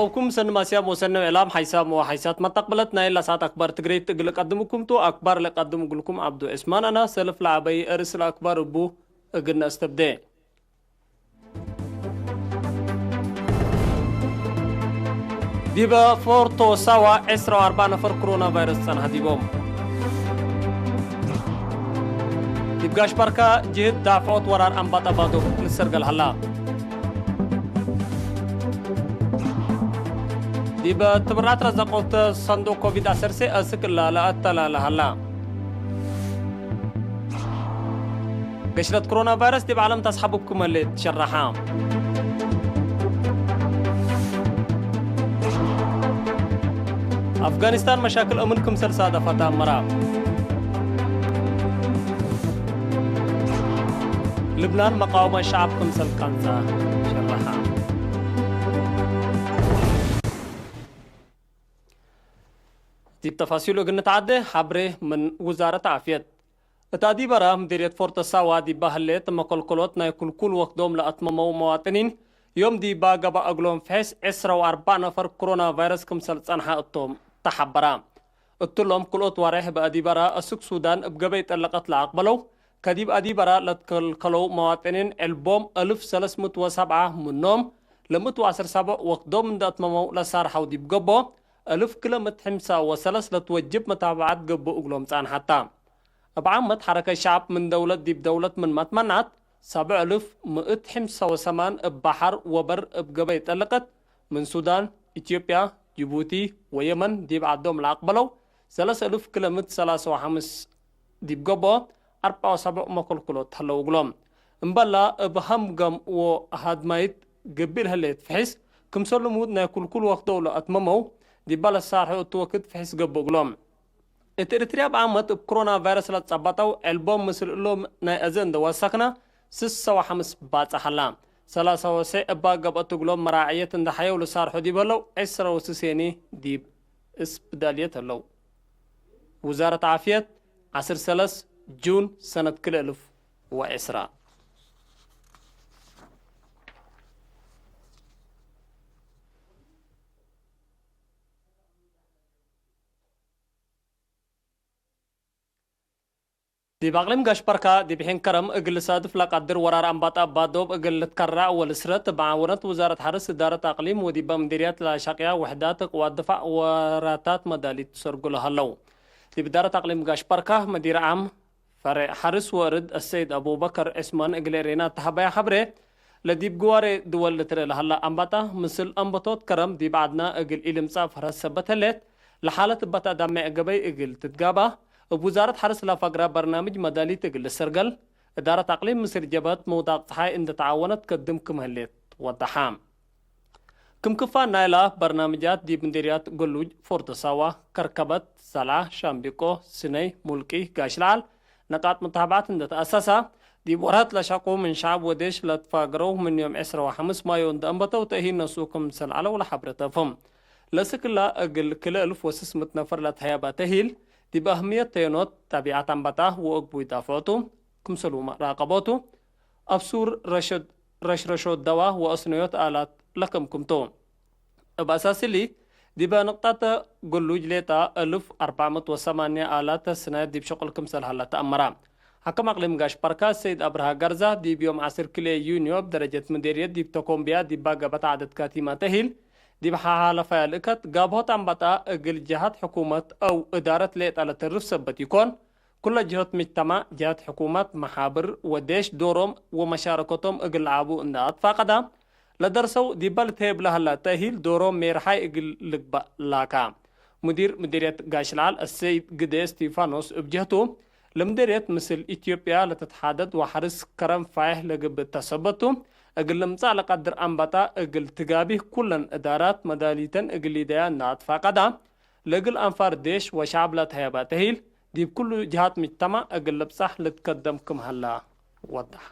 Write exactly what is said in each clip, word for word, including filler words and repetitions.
ኦብኩም ሰኒ ማስያም ወሰኒ እዕላም ሓይሳም ወሓይሳት መተቅብለት ናይ ለሰዓት አክባር ትግሬት እግል እቀድምኩም ቱ። አክባር ለቀድም እግልኩም ዐብዱ ዑስማን አና። ሰልፍ ለዐበይ እርስ ለአክባር እቡ እግል ነአስተብዴ። ዲበ ፎርቶ ሳዋ ዕስራ ወአርበዕ ነፈር ክሮና ቫይረስ ጸንሐ ዲቦም። ዲብ ጋሽ ባርካ ጅህት ዳፍዖት ወራር አምባጣ ባዶ ልሰርገል ሀላ። ዲበ ትብራት ረዘቆት ሰንዱቅ ኮቪድ ዐሰርተ አስክ እላ ለአተላለ ሀላ። ገሽለት ክሮና ቫይረስ ዲብ ዓለም ተስሐብ እብ ክመ ህሌት ትሸረሐ። አፍጋኒስታን መሻክል አምን ክምሰል ሳደፈ ተአመረ። ልብናን መቃወመት ሸዐብ ክምሰል ቀንጸ ሸረሐ። ዲብ ተፋሲሉ እግል ንትዓዴ፣ ሐብሬ ምን ውዛረት ዓፍየት። እት አዲበራ ምዲርየት ፎርቶ ሳዋ ዲባ ህሌት መከልከሎት ናይ ክልኩል ወክዶም ለአትመመው መዋጥኒን፣ ዮም ዲባ ገብአ እግሎም ፍሕስ ዕስራ ወአርበዕ ነፈር ክሮና ቫይረስ ክምሰል ጸንሐ እቶም ተሐበራ። እትሎም ክልኦት ዋሬሕ እብ አዲበራ አስክ ሱዳን እብ ገበይ ጠለቀት ለአቅበለው፣ ከዲብ አዲበራ ለትከልከለው መዋጥኒን ዕልቦም አልፍ ሰለስ ምእት ወሰብዓ ምኖም፣ ለምእት ወዐስር ሳብዕ ወክዶም እንደ አትመመው ለሳርሐው ዲብ ገብኦ፣ አልፍ ክለ ምእት ሕምሳ ወሰለስ ለትወጅብ መታብዐት ገብእ እግሎም ጸንሐታ። እብ ዓመት ሐረከት ሸዐብ ምን ደውለት ዲብ ደውለት ምንመ ትመንዐት፣ ሳብዕ እልፍ ምእት ሕምሳ ወሰማን እብ በሐር ወበር እብ ገበይ ጠለቀት፣ ምን ሱዳን፣ ኢትዮጵያ፣ ጅቡቲ ወየመን ዲብ ዐዶም ለአቅበለው፣ ሰለስ እልፍ ክለ ምእት ሰላሳ ወሐምስ ዲብ ገብኦ፣ አርበዕ ወሰብዕ መከልክሎት ሀለው እግሎም። እምበላ እብ ሀምገም ወሀድማይት ገቢል ህሌት ፍሕስ፣ ክምሰል ልሙድ ናይ ክልኩል ወክደው ለአትመመው፣ ዲባ ለሳርሐው እቱ ወክድ ፍሕስ ገብእ እግሎም። እት ኤሪትርያ እብ ዓመት እብ ክሮና ቫይረስ ለትጸበጠው ዕልቦም ምስል እሎም ናይ አዜ እንደ ወሰክነ፣ ስሰ ወሐምስ ባጽሕ ሀላ። ሰላሳ ወሰዕ እባ ገብአት እግሎም መራዕየት እንደ ሐየው ልሳርሖ ዲብ ህለው፣ ዕስረ ወስሴኒ ዲብ እስብዳልየት ህለው። ውዛረት ዓፍየት፣ ዐስር ሰለስ ጁን ሰነት ክልኤ እልፍ ወዕስራ። ዲብ አቅሊም ጋሽ በርካ፣ ዲብ ሒን ከረም እግል ልሳድፍ ለቀድር ወራር አምባጣ ባዶብ እግል ልትከራዕ ወልስረት፣ መዓወነት ውዛረት ሐርስ፣ እዳረት አቅሊም ወዲበ ምዲርያት ለሸቅያ ውሕዳት ቅዋት ድፋዕ ወራታት መዳሊት ትሰርጉ ለሀለው። ዲብ እዳረት አቅሊም ጋሽ በርካ፣ መዲር ዓም ፈሬዕ ሐርስ ወእርድ አሰይድ አቡበከር ዕስማን እግል ኤሬና ተሀበያ ሐብሬ፣ ለዲብ ግዋሬ ድወል ልትርኤ ለሀላ አምባጣ፣ ምስል አንበቶት ከረም ዲብ ዐድና እግል ኢልምጻእ ፈርሀት ሰበት ህሌት፣ ለሓለት እበ ተአዳሜዕ ገበይ እግል ትትጋባ፣ እብ ውዛረት ሐርስ ለፈግረ በርናምጅ መዳሊት እግል ልሰርገል፣ እዳረት አቅሊም ምስል ጀብሀት ምውዳቅ ጸሓይ እንደ ተዓወነት ከድም ክም ህሌት ወደሐ። ክም ክፋል ናይላ በርናምጃት ዲብ ምዲርያት ገሉጅ፣ ፎርቶ ሳዋ፣ ከርከበት፣ ሰላ፣ ሻምቢቆ፣ ስነይ፣ ሙልቂ፣ ጋሽ ለዓል ነቃጥ መታብዐት እንደ ተአሰሳ፣ ዲብ ወርሀት ለሸቁ ምን ሸዐብ ወዴሽ ለትፋግረው ምን ዮም ዕስረ ወሐምስ ማዮ እንደ አንበተው ተእሂል ነስኡ ክምሰል ዐለው ለሐብረ ተፍህም። ለስክላ እግል ክልኤ እልፍ ወስስ ምእት ነፈር ለተሀየበ ተእሂል፣ ዲብ አህምየት ተየኖት ጠቢዐት አንበጣ ወእግቡይ ዳፍዖቱ፣ ክምሰልሁመ ራቀቦቱ፣ አብሱር፣ ረሸድ፣ ረሽረሾት ደዋ ወአስነዮት አላት ለከምክምቱ። እብ አሳስ እሊ፣ ዲበ ንቅጣተ ግሉጅ ሌጣ እልፍ አርበዕ ምእት ወሰማንያ አላተ ስናየት ዲብ ሸቁል ክምሰል ሀለ ተአመረ። ሐክም አቅሊም ጋሽ በርካ ሰይድ አብርሃ ገርዛ፣ ዲብ ዮም ዐስር ክልኤ ዩንዮ እብ ደረጀት ምዴርየት ዲብ ተኮምብያ ዲባ ገብአት ዐደት ካቲማ ተሂል፣ ዲብ ሐ-፣ ሐለፈያ ልእከት ጋብሆት አንበጣ እግል ጀሃት ሕኩመት አው እዳረት ሌጣ ለተርፍ ሰበት ኢኮን፣ ኩለ ጅሆት ምጅተማዕ፣ ጀሃት ሕኩመት፣ መሓብር ወዴሽ ዶሮም ወመሻረከቶም እግል ለዓቡ እንደ አትፋቀዳ፣ ለደርሰው ዲበ ልትሄብ ለሀላ ተእሂል ዶሮም ሜርሓይ እግል ልግበእ ላካ። ሙዲር ምዲርየት ጋሽ ለዓል አሰይድ ግዴ እስቲፋኖስ እብ ጀህቱ፣ ለምዲርየት ምስል ኢትዮጵያ ለትትሓደድ ወሐርስ ከረም ፋይሕ ለገብእ ተሰበቱ፣ እግል ልምጻእ ለቀድር አንበጣ እግል ትጋቢህ ኩለን እዳራት መዳሊተን እግል ሊደያ እንደ አትፋቀዳ፣ ለእግል አንፋር ዴሽ ወሸዐብ ለተሀየበ ተሂል፣ ዲብ ኩሉ ጀሃት ምጅተማዕ እግል ልብጻሕ ልትከደም ክም ሀላ ወደሐ።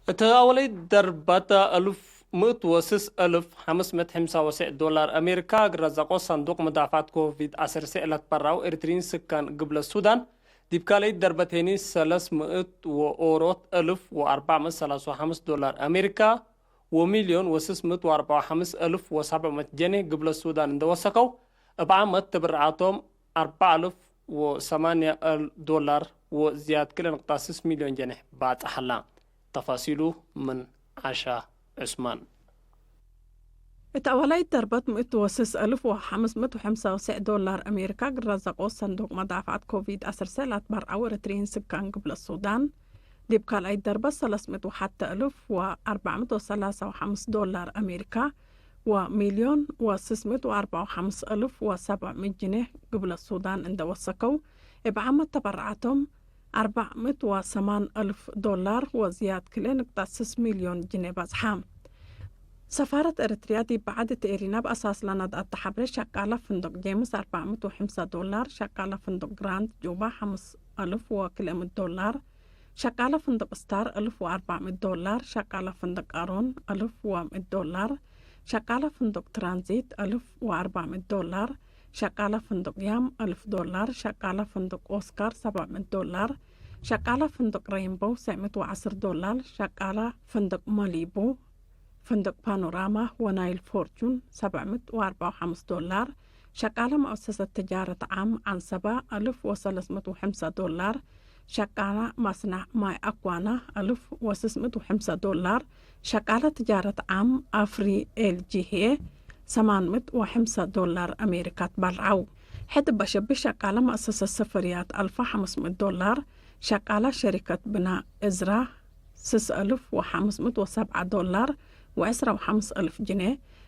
እት አወለይት ደርበት እልፍ ምእት ወስስ እልፍ ሐምስ ምእት ሕምሳ ወስዕ ዶላር አሜሪካ እግል ረዘቆ ሰንዱቅ መዳፋት ኮቪድ ዐሰርተ ለትበራው ኤሪትሪን ስካን ግብለት ሱዳን፣ ዲብ ካልኣይት ደርበት ሄኒ ሰለስ ምእት ወኦሮት እልፍ ወአርበዕ ምእት ሰላሳ ወሐምስ ዶላር አሜሪካ ወሚልዮን ወስስ ምእት ወአርበዕ ወሐምስ እልፍ ወሰብዕ ምእት ጀኔህ ግብለት ሱዳን እንደ ወሰከው፣ እብ ዓመት ትብርዓቶም አርበዕ እልፍ ወሰማንያ ዶላር ወዝያድ ክልኤ ንቅጣ ስስ ሚልዮን ጀኔህ ባጽሕ ሀላ። ተፋሲሉ ምን ዓሻ ዑስማን። እት አወላይት ደርበት ምእት ወስስ እልፍ ወሐምስ ምእት ወሐምሳ ወሰዕ ዶላር አሜሪካ ግራ ዘቆ ሰንዱቅ መዳፍዐት ኮቪድ ዐሰርተ ለአትበርዐው ኤረትርዪን ስካን ግብለት ሱዳን፣ ዲብ ካልኣይት ደርበት ሰለስ ምእት ወሐተ እልፍ ወአርበዕ ምእት ወሰላሳ ወሐምስ ዶላር አሜሪካ ወሚልዮን ወስስ ምእት ወአርበዕ ወሐምስ እልፍ ወሰብዕ ምእት ጅኔህ ግብለት ሱዳን እንደ ወሰከው፣ እብ ዓመት ተበርዓቶም አርበዕ ምእት ወሰማን እልፍ ዶላር ወዝያድ ክልኤ ንቅጣ ስስ ሚልዮን ጅኔ በጽሐ። ሰፋረት ኤረትርያ ዲብ በዐድ እት ኤሪና እብ አሳስ ለነድአት ተሐብሬ ሸቃለ ፍንዱቅ ጄምስ አርበዕ ምእት ወሐምሳ ዶላር፣ ሸቃለ ፍንዱቅ ግራንድ ጁባ ሐምስ እልፍ ወክልኤ ምእት ዶላር፣ ሸቃለ ፍንዱቅ ስታር እልፍ ወአርበዕ ምእት ዶላር፣ ሸቃለ ፍንዱቅ አሮን እልፍ ወምእት ዶላር፣ ሸቃለ ፍንዱቅ ትራንዚት እልፍ ወአርበዕ ምእት ዶላር፣ ሸቃለ ፍንዱቅ ያም እልፍ ዶላር፣ ሸቃለ ፍንዱቅ ኦስካር ሰብዕ ምእት ዶላር፣ ሸቃለ ፍንዱቅ ሬይንቦው ሰዕ ምእት ወዐስር ዶላር፣ ሸቃለ ፍንዱቅ መሊቡ፣ ፍንዱቅ ፓኖራማ ወናይል ፎርቹን ሰብዕ ምእት ወአርበዕ ወሐምስ ዶላር፣ ሸቃለ መአሰሰት ትጃረት ዓም ዐንሰበ እልፍ ወሰለስ ምእት ወሐምሳ ዶላር፣ ሸቃለ መስነዕ ማይ አኳና እልፍ ወስስ ምእት ወሐምሳ ዶላር፣ ሸቃለ ትጃረት ዓም አፍሪ ኤልጂሄ ሰማን ምእት ወሐምሳ ዶላር አሜሪካ ትበልዐው። ሕድ በሸቢ ሸቃለ መአሰሰት ሰፈርያት አልፈ ሐምስ ምእት ዶላር፣ ሸቃለ ሸሪከት ብና እዝራ ስስ እልፍ ወሐምስ ምእት ወሰብዓ ዶላር ወዕስራ ወሐምስ እልፍ ጅኔ፣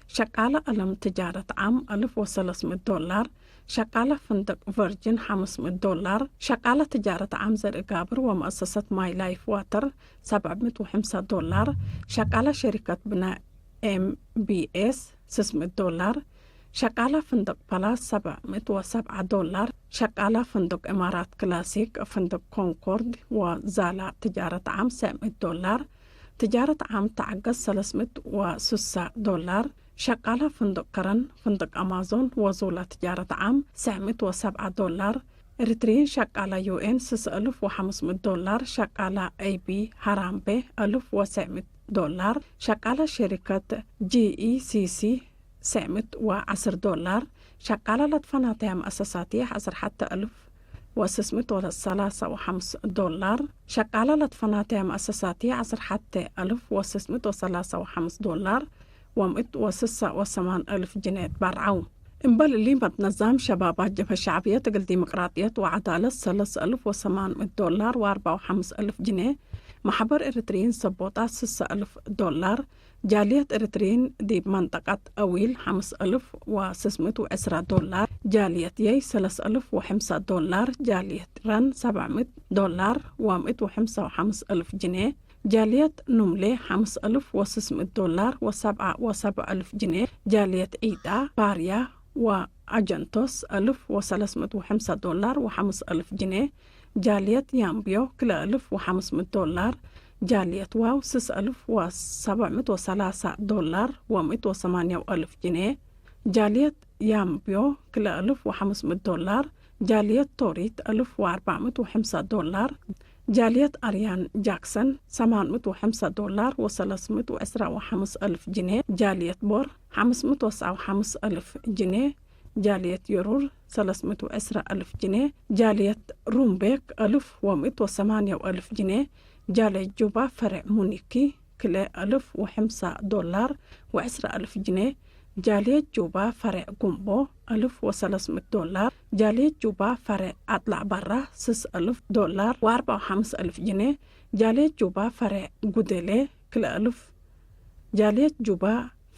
ሸቃለ አለም ትጃረት ዓም እልፍ ወሰለስ ምእት ዶላር፣ ሸቃለ ፍንድቅ ቨርጅን ሐምስ ምእት ዶላር፣ ሸቃለ ትጃረት ዓም ዘርኢ ጋብር ወመአሰሰት ማይ ላይፍ ዋተር ሰብዕ ምእት ወሐምሳ ዶላር፣ ሸቃለ ሸሪከት ብና ኤም ቢ ኤስ ስስ ምእት ዶላር፣ ሸቃለ ፍንድቅ ፓላስ ሰብዕ ምእት ወሰብዓ ዶላር፣ ሸቃለ ፍንድቅ እማራት ክላሲክ፣ ፍንድቅ ኮንኮርድ ወዛላ ትጃረት ዓም ሰዕ ምእት ዶላር፣ ትጃረት ዓም ተዐገስ ሰለስ ምእት ወስሳ ዶላር፣ ሸቃለ ፍንድቅ ከረን፣ ፍንድቅ አማዞን ወዙላ ትጃረት ዓም ሰዕ ምእት ወሰብዓ ዶላር፣ ኤሪትርዪን ሸቃለ ዩ ኤን ስስ እልፍ ወሐምስ ምእት ዶላር፣ ሸቃለ ኤ ቢ ሀራምቤ እልፍ ወሰዕ ምእት ዶላር፣ ሸቃለ ሸሪከት ጂ ኢ ሲ ሲ ሰዕ ምእት ወዐስር ዶላር፣ ሸቃለ ለትፈናተያ መአሰሳትየ ዐስር ሐተ እልፍ ወስስ ምእት ወሰላሳ ወሐምስ ዶላር፣ ሸቃለ ለትፈናተያ መአሰሳትየ ዐስር ሐተ እልፍ ወስስ ምእት ወሰላሳ ወሐምስ ዶላር፣ ወምእት ወስሳ ወሰማን እልፍ ጅኔ ትበርዐው። እምበል እሊ፣ መትነዛም ሸባባት ጀብሀት ሸዕብየት እግል ዲሞቅራጥየት ወዐዳለት ሰለስ እልፍ ወሰማን ምእት ዶላር ወአርበዕ ወሐምስ እልፍ ጅኔ፣ መሕበር ኤሪትርዪን ሰቦጣት ስሳ እልፍ ዶላር፣ ጃልየት ኤሪትርዪን ዲብ መንጠቀት አዊል ሐምስ እልፍ ወስስ ምእት ወዕስራ ዶላር፣ ጃልየት የይ ሰለስ እልፍ ወሐምሳ ዶላር፣ ጃልየት ረን ሰብዕ ምእት ዶላር ወምእት ወሐምሳ ወሐምስ እልፍ ጅኔ፣ ጃልየት ኑምሌ ሐምስ እልፍ ወስስ ምእት ዶላር ወሰብዓ ወሰብዕ እልፍ ጅኔ፣ ጃልየት ዒጣ፣ ባርያ ወአጀንቶስ እልፍ ወሰለስ ምእት ወሐምሳ ዶላር ወሐምስ እልፍ ጅኔ፣ ጃልየት ያምብዮ ክልኤ እልፍ ወሐምስ ምእት ዶላር፣ ጃልየት ዋው ስስ እልፍ ወሰብዕ ምእት ወሰላሳ ዶላር ወምእት ወሰማንያው እልፍ ጅኔ፣ ጃልየት ያምብዮ ክልኤ እልፍ ወሐምስ ምእት ዶላር፣ ጃልየት ቶሪት እልፍ ወአርበዕ ምእት ወሐምሳ ዶላር፣ ጃልየት አርያን ጃክሰን ሰማን ምእት ወሐምሳ ዶላር ወሰለስ ምእት ወዕስራ ወሐምስ እልፍ ጅኔ፣ ጃልየት ቦር ሐምስ ምእት ወሰብዓ ወሐምስ እልፍ ጅኔ፣ ጃልየት የሩር ሰለስ ምእት ወዕስራ እልፍ ጅኔ፣ ጃልየት ሩምቤክ እልፍ ወምእት ወሰማንያው እልፍ ጅኔ፣ ጃልየት ጁባ ፈሬዕ ሙኒኪ ክልኤ እልፍ ወሐምሳ ዶላር ወዕስራ እልፍ ጅኔ፣ ጃልየት ጁባ ፈሬዕ ጉምቦ እልፍ ወሰለስ ምእት ዶላር፣ ጃልየት ጁባ ፈሬዕ አጥላዕ በራ ስስ እልፍ ዶላር ወአርበዕ ወሐምስ እልፍ ጅኔ፣ ጃልየት ጁባ ፈሬዕ ጉደሌ ክልኤ እልፍ፣ ጃልየት ጁባ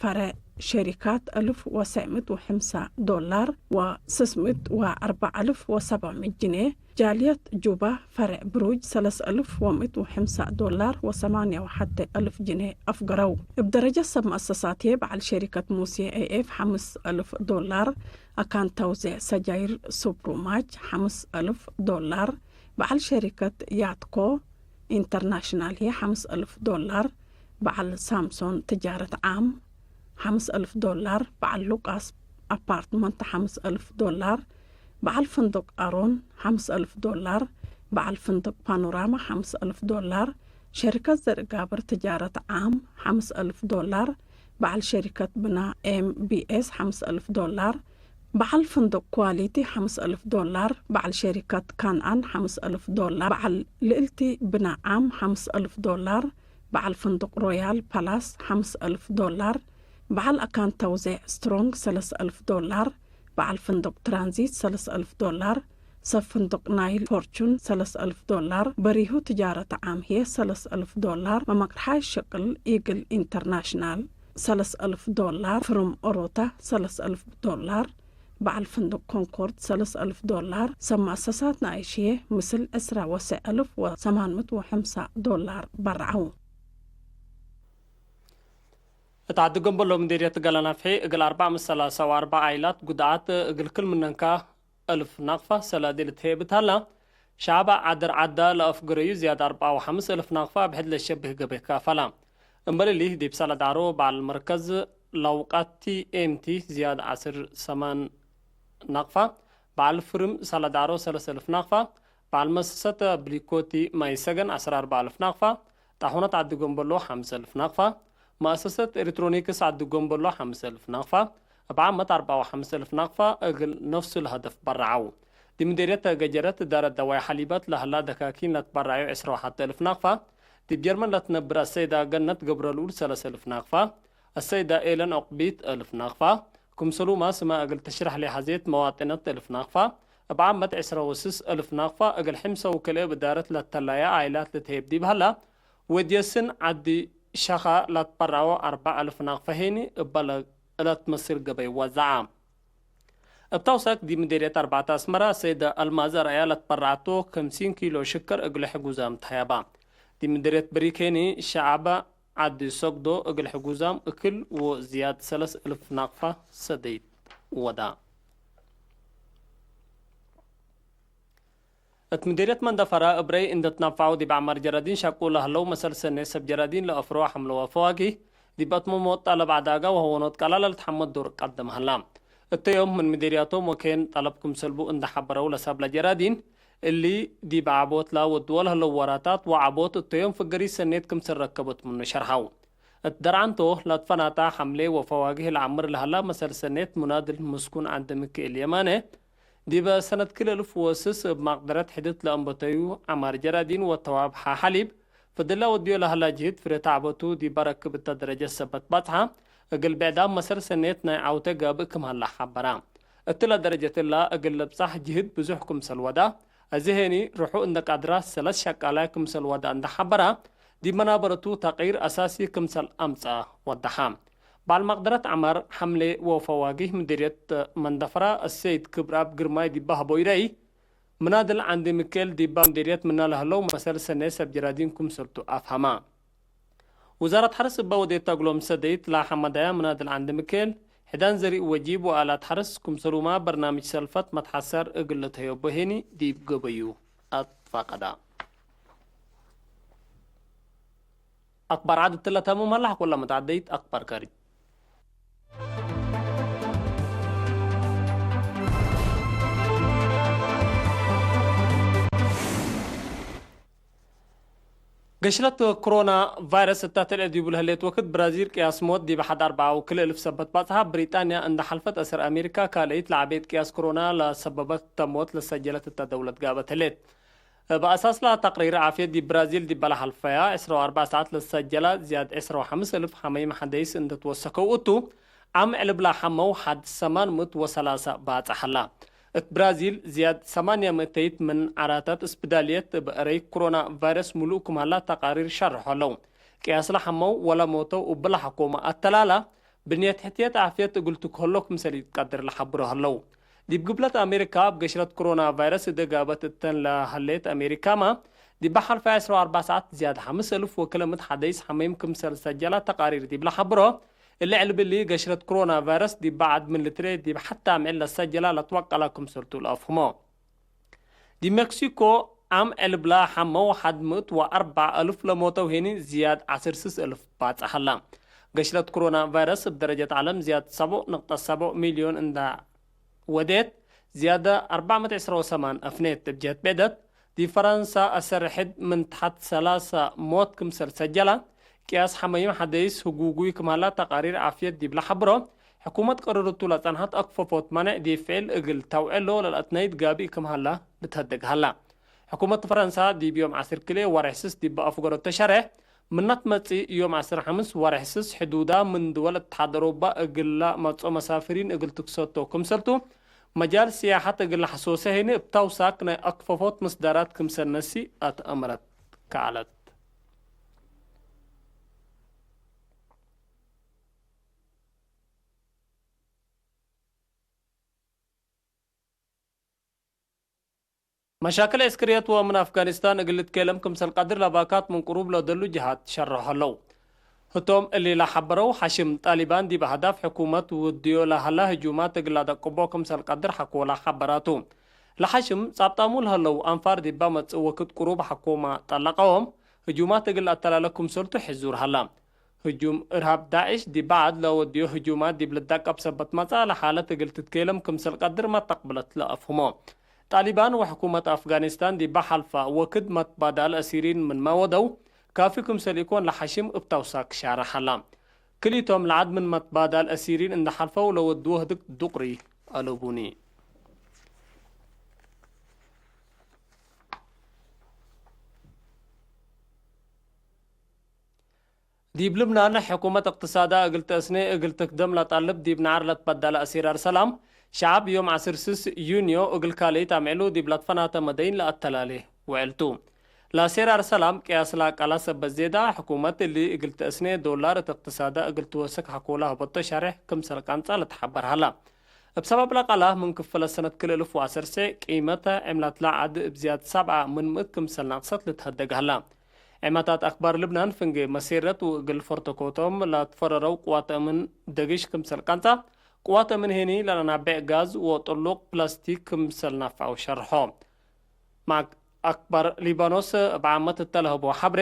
ፈሬዕ ሸሪካት እልፍ ወሰዕ ምእት ወሐምሳ ዶላር ወስስ ምእት ወአርበዕ እልፍ ወሰብዕ ምእት ጅኔ፣ ጃልየት ጁባ ፈሬዕ ብሩጅ ሰለስ እልፍ ወምእት ወሐምሳ ዶላር ወሰማንያ ወሐተ እልፍ ጅኔ አፍገረው። እብ ደረጀት ሰብ መአሰሳትዬ በዐል ሸሪከት ሙሴ ኤ ኤፍ ሐምስ እልፍ ዶላር፣ አካን ተውዜዕ ሰጃይር ሱብሩ ማች ሐምስ እልፍ ዶላር፣ በዐል ሸሪከት ያትኮ ኢንተርናሽናል ህዬ ሐምስ እልፍ ዶላር፣ በዐል ሳምሶን ትጃረት ዓም ሐምስ እልፍ ዶላር፣ በዐል ሉቃስ አፓርትመንት ሐምስ እልፍ ዶላር፣ በዐል ፍንዱቅ አሮን ሐምስ እልፍ ዶላር፣ በዐል ፍንድቅ ፓኖራማ ሐምስ አልፍ ዶላር፣ ሸሪከት ዘርእ ጋብር ትጃረት ዓም ሐምስ አልፍ ዶላር፣ በዐል ሸሪከት ብና ኤም ቢ ኤስ ሐምስ አልፍ ዶላር፣ በዐል ፍንድቅ ኳሊቲ ሐምስ አልፍ ዶላር፣ በዐል ሸሪከት ካንኣን ሐምስ አልፍ ዶላር፣ በዐል ልእልቲ ብና ዓም ሐምስ አልፍ ዶላር፣ በዐል ፍንድቅ ሮያል ፓላስ ሐምስ አልፍ ዶላር፣ በዐል አካን ተውዜዕ ስትሮንግ ሰለስ አልፍ ዶላር፣ በዐል ፍንዱቅ ትራንዚት ሰለስ አልፍ ዶላር፣ ሰብ ፍንዱቅ ናይል ፎርቹን ሰለስ አልፍ ዶላር፣ በሪሁ ትጃረት ዓም ህዬ ሰለስ አልፍ ዶላር፣ መመቅርሓይ ሽቅል ኢግል ኢንተርናሽናል ሰለስ አልፍ ዶላር፣ ፍሩም ኦሮታ ሰለስ አልፍ ዶላር፣ በዐል ፍንዱቅ ኮንኮርድ ሰለስ አልፍ ዶላር፣ ሰብ መአሰሳት ነኣይሽ ህዬ ምስል ዕስራ ወሰዕ አልፍ ወሰማን ምእት ወሐምሳ ዶላር በርዐው። እት ዐዲ ገምበሎ ምዴርየት ገለናፍሒ እግል አርበዕ ምእት ሰላሳ ወአርበዕ ዓይላት ጉድዓት እግል ክል ምነን ከ እልፍ ናቅፋ ሰላዲ ልትሄ እብ ተሀላ፣ ሸዐብ ዐድር ዐዳ ለአፍግረዩ ዝያድ አርበዕ ወሐምስ እልፍ ናቅፋ ብሕድ ለሸብህ ገበይ ካፈላ። እምበል እሊ፣ ዲብ ሰላዳሮ በዐል መርከዝ ለውቃት ቲ ኤም ቲ ዝያድ ዐስር ሰማን ናቅፋ፣ በዐል ፍርም ሰላዳሮ ሰለስ እልፍ ናቅፋ፣ በዐል መሰሰት ብሊኮቲ ማይ ሰገን ዐስር አርበዕ እልፍ ናቅፋ፣ ጣሑነት ዐዲ ጎምበሎ ሐምስ እልፍ ናቅፋ፣ መአሰሰት ኤሌክትሮኒክስ ዐዲ ጎምበሎ ሐምስ እልፍ ናቅፋ፣ እብ ዓመት አርበዕ ወሐምስ እልፍ ናቅፋ እግል ነፍሱ ለሀደፍ በረዐው። ዲብ ምዴርየት ገጀረት እዳረት ደዋይ ሐሊበት ለሀላ ደካኪን ለትበረዐዩ ዐስር ወሐተ እልፍ ናቅፋ፣ ዲብ ጀርመን ለትነብር አሰይዳ ገነት ገብረልኡል ሰለስ እልፍ ናቅፋ፣ አሰይዳ ኤለን ዑቅቢት እልፍ ናቅፋ፣ ክምሰሉማ ስመ እግል ትሽረሕ ለሐዜት መዋጥነት እልፍ ናቅፋ፣ እብ ዓመት ዐስረ ወስስ እልፍ ናቅፋ እግል ሕምሰ ወክልኤ ብዳረት ለተላየ ዓኢላት ልትሄብ ዲብ ሀላ፣ ወድየስን ዐዲ ሸኻ ለትበረዐው አርበዕ እልፍ ናቅፋ ሄኒ እበ ለትመስል ገበይ ወዘዐ። እብ ተውሳክ ዲብ ምዴርየት አርበዕተ አስመረ ሰይደ አልማዝ አርአያ ለትበረዐቶ ክምሲን ኪሎ ሽከር እግለ ሕጉዛም ተሀያባ። ዲብ ምዴርየት ብሪክ ሄኒ ሸዐበ ዐዲ ሰግዶ እግል ሕጉዛም እክል ወዝያድ ሰለስ እልፍ ናቅፋ ሰደይት ወዳ። እት ምዴርየት መንደፈራ እብረይ እንደ ትናፋው ዲብ ዐማር ጀራዲን ሸቁ ለህለው መሰል ሰኔ ሰብ ጀራዲን ለአፍሮ ሐምለ ወፈዋኪህ ዲብ አትመሞት ጠለብ ዐዳጋ ወሀወኖት ቀላል ለልትሐመድ ዶር ቀደም ሀላ። እተ ዮም ምን ምዴርያቶም ወኬን ጠለብ ክምሰልቡ እንደ ሐበረው ለሰብለ ጀራዲን እሊ ዲብ ዐቦት ለወድዎ ለህለው ወራታት ወዐቦት እተ ዮም ፍገሪት ሰኔት ክምሰል ረከበት ምኑ ሸርሐው። እት ደርዓንቶ ለትፈናታ ሐምሌ ወፈዋግህ ለዐምር ለሀላ መሰል ሰኔት ሙናድል ምስኩን ዐንደ ምክኤል የማነ፣ ዲበ ሰነት ክል እልፍ ወስስ እብ ማቅደረት ሕድት ለአንበተዩ ዐማር ጀራዲን ወተዋብ ሐ ሐሊብ፣ ፍድላ ወድዮ ለሀላ ጅህድ ፍሬ ተዕበቱ ዲበ ረክብ እተ ደረጀት ሰበት ባጽሐ፣ እግል ብዕዳም መሰል ሰኔት ናይ ዐውተ ጋብእ ክም ሀላ ሐበራ። እትለ ደረጀት እላ እግል ልብጻሕ ጅህድ ብዙሕ ክምሰል ወዳ፣ አዜ ሄኒ ርሑ እንደ ቃድራ ሰለስ ሸቃላይ ክምሰል ወዳ እንደ ሐበራ፣ ዲብ መናበረቱ ተቅይር አሳሲ ክምሰል አምጽአ ወደሐ። በዐል መቅደረት ዐማር ሐምሌ ወፈዋጊህ ምዲርየት መንደፈራ አሰይድ ክብረአብ ግርማይ ዲበ ሀቦይ ረአይ፣ ምናድል ዐንዲ ምክኤል ዲባ ምዲርየት ምና ለህለው መሰል ሰኔ ሰብ ጀራዲን ክምሰልቱ አፍሀማ። ውዛረት ሐርስ እበ ወዴተ እግሎም ሰደይት ለሐመዳያ ምናድል ዐንዲ ምክኤል፣ ሕዳን ዘሪእ ወጂብ ወአላት ሐርስ ክምሰሉማ በርናምጅ ሰልፈት መትሐሰር እግል ልትሀዮቦ ሄኒ ዲብ ገበዩ አትፋቀዳ። አክባር ዐድ እትለ ተምም ሀላ፣ ሐቆላ መትዐደይት አክባር ካሪት። ገሽለት ክሮና ቫይረስ እተ ትልኤ ዲቡ ለህሌት ወክድ፣ ብራዚል ቅያስ ሞት ዲብ ሐድ አርበዓ ወክልኤ እልፍ ሰበት ባጽሓ፣ ብሪጣንያ እንደ ሐልፈት አሰር አሜሪካ ካልአይት ለዐቤት ቅያስ ክሮና ለሰበበት እተ ሞት ለሰጀለት እተ ደውለት ጋበት ህሌት። እብ አሳስላ ተቅሪር ዓፍየት ዲብ ብራዚል ዲበ ለሐልፈያ ዕስራ ወአርበዕ ሰዓት ለሰጀላ ዝያድ ዕስራ ወሐምስ እልፍ ሐመይም ሐደይስ እንደ ትወሰከው እቱ፣ ዓም ዕልብላ ሐመው ሐድ ሰማን ምእት ወሰላሳ ባጽሕ ሀላ። እት ብራዚል ዝያድ ሰማንያ ምእተይት ምን ዓራታት እስብዳልየት እብ እረይ ክሮና ቫይረስ ሙሉእ ክም ሀላ ተቃሪር ሸርሖ ዐለው። ቅያስላ ሐመው ወለሞተው እብላ ሐኮመ አተላላ፣ ብንየት ሕትየት ዓፍየት እግል ትክህሎ ክምሰል ኢትቀድር ለሐብሮ ሀለው። ዲብ ግብለት አሜሪካ፣ እብ ገሽረት ክሮና ቫይረስ እደ ጋበት እተን ለሀሌት አሜሪካማ፣ ዲበ ሐልፈ ዕስራ ወአርበዕ ሰዓት ዝያድ ሐምስ እልፍ ወክለ ምእት ሐደይስ ሐመይም ክምሰል ሰጀላ ተቃሪር ዲብ ለሐብሮ፣ እሊ ዕልብ እሊ፣ ገሽረት ክሮና ቫይረስ ዲበ ዐድ ምን ልትርኤ ዲብ ሐተ አምዕል ለሰጀላ ለትወቀላ ክምሰልቱ ለአፍህሞ። ዲብ ሜክሲኮ፣ ዓም ዕልብላ ሐመው ሐድ ምእት ወአርበዕ እልፍ ለሞተው ሄኒ ዝያድ ዐስር ስስ እልፍ ባጽሕ ሀላ። ገሽለት ክሮና ቫይረስ እብ ደረጀት ዐለም ዝያድ ሰቦዕ ንቅጠት ሰቦዕ ሚልዮን እንዳ ወዴት፣ ዝያደ አርበዕ ምእት ዕስራ ወሰማን አፍኔት። እብ ጀህት ብዕደት፣ ዲብ ፈረንሳ አሰር ሕድ ምን ተሐት ሰላሳ ሞት ክምሰል ሰጀላ፣ ቅያስ ሐመይም ሐደይስ ህጉጉይ ክም ሀላ ተቃሪር ዓፍየት ዲብለ ሐብሮ፣ ሕኩመት ቀርርቱ ለጸንሐት አክፈፎት መኔዕ ዲብ ፍዕል እግል ተውዕሎ ለለአትነይት ጋብእ ክም ሀላ ልትሀደግ ሀላ። ሕኩመት ፈረንሳ ዲብ ዮም ዐስር ክልኤ ወሬሕ ስስ ዲብ አፍገሮተ ሸሬሕ፣ ምናት መጽእ ዮም ዐስር ሐምስ ወሬሕ ስስ ሕዱዳ ምን ድወል እትሓደሮባ እግላ መጽኦ መሳፍሪን እግል ትክሰቶ ክምሰልቱ፣ መጃል ስያሐት እግል ለሐሶሰ ህኒ እብ ታውሳክ ናይ አክፈፎት ምስዳራት ክምሰል ነሲ አትአምረት ከዐለት። መሻክል ዕስክርየት ወምን አፍጋኒስታን እግል ልትኬለም ክምሰል ቀድር ለባካት ምን ቅሩብ ለደሉ ጀሃት ሸርሖ ሀለው። ህቶም እሊ ለሐበረው ሐሽም፣ ጣሊባን ዲብ አህዳፍ ሕኩመት ውድዮ ለሀላ ህጁማት እግል ለደቅቦ ክምሰል ቀድር ሐኮላ ሐበራቱ። ለሐሽም ጻብጣሙ ለሀለው አንፋር ዲባ መጽእ ወክድ ቅሩብ ሐኮማ ጠለቀዎም ህጁማት እግል ለአተላለ ክምሰልቱ ሕዙር ሀላ። ህጁም እርሃብ ዳዕሽ ዲብ በዐድ ለወድዮ ህጁማት ዲብ ልዳቀብ ሰበት መጽአ ለሓለት እግል ትትኬለም ክምሰል ቀድር መተቅብለት ለአፍህሞ። ጣሊባን ወሕኩመት አፍጋኒስታን ዲብ ሐልፋ ወክድ መትባዳል አሲሪን ምንመ ወደው፣ ካፊ ክምሰል ኢኮን ለሐሽም እብ ታውሳክ ሻርሕ ሀላ። ክልኢቶም ለዐድ ምን መትባዳል አሲሪን እንደ ሐልፈው ለወድዎ ህድግ ዱቅሪ አለቡኒ። ዲብ ልብናን፣ ሕኩመት እቅትሳዳ እግል ተአስኔ እግል ትክደም ለጠልብ ዲብ ነዓር ለትበደለ አሲር አርሰላም፣ ሸዐብ ዮም ዐስር ስስ ዩንዮ እግል ካልኢት አምዕሉ ዲብ ለትፈናተ መደይን ለአተላሌ ውዕል ቱ። ለአሲር አርሰላም ቅያስ ለአቃላ ሰበት ዜዳ፣ ሕኩመት እሊ እግል ተአስኔ ዶላር እት እቅትሳዳ እግል ትወስክ ሐኮላ ሀበቶ ሸሬሕ ክምሰል ቀንጸ ለትሐበር ሀላ። እብ ሰበብ ለቃላ፣ ምን ክፍለ ሰነት ክልኤ እልፍ ወዐሰርተ ቂመተ ዕምላት ለዐድ እብ ዝያድ ሰብዓ ምን ምእት ክምሰል ነቅሰት ልትሀደግ ሀላ። ዒማታት አክባር ልብናን ፍንጌ መሴረት ወእግል ፈርተኮቶም ለትፈረረው ቅዋት አምን ደግሽ ክምሰል ቀንጸ፣ ቅዋት አምን ሄኒ ለለናቤዕ ጋዝ ወጥሉቅ ፕላስቲክ ክምሰል ናፍዐው ሸርሖ። ማክ አክባር ሊባኖስ እብ ዓመት እተ ለሀቦ ሐብሬ፣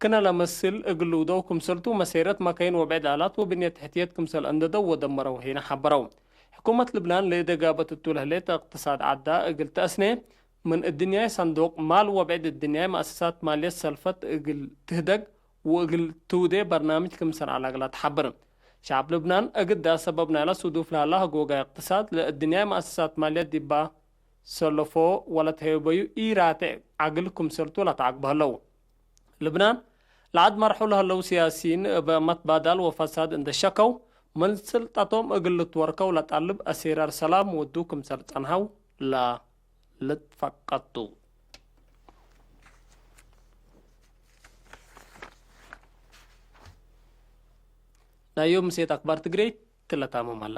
ክነ ለመስል እግል ልውደው ክምሰልቱ፣ መሴረት መካይን ወብዕድ አላት ወብንየት ተሕትየት ክምሰል አንደደው ወደመረው ሄነ ሐበረው። ሕኩመት ልብናን ለኢደጋበት እቱ ለህሌት እቅትሳድ ዐዳ እግል ተአስኔ፣ ምን እድንያይ ሰንዱቅ ማል ወብዕድ እድንያይ መአሰሳት ማልየት ሰልፈት እግል ትህደግ ወእግል ትውዴ በርናምጅ ክምሰል አላግላ ተሐብር። ሸዐብ ልብናን እግዳ ሰበብ ናይለ ሱዱፍ ለሀላ ህጎጋይ እቅትሳድ ለእድንያይ መአሰሳት ማልየት ዲባ ሰለፎ ወለትሀበዩ ኢራቴዕ ዐግል ክምሰልቱ ለተዐግቦ ህለው። ልብናን ለዐድ መርሑ ለህለው ሲያሲን እብ መትባዳል ወፈሳድ እንዴ ሸከው፣ ምን ስልጠቶም እግል ልትወርከው ለጠልብ አሲራር ሰላም ወዱ ክምሰል ጸንሐው ለልትፈቀድ ቱ። ናይ ዮም ምሴት አክባር ትግሬ ትለታመም ሀላ።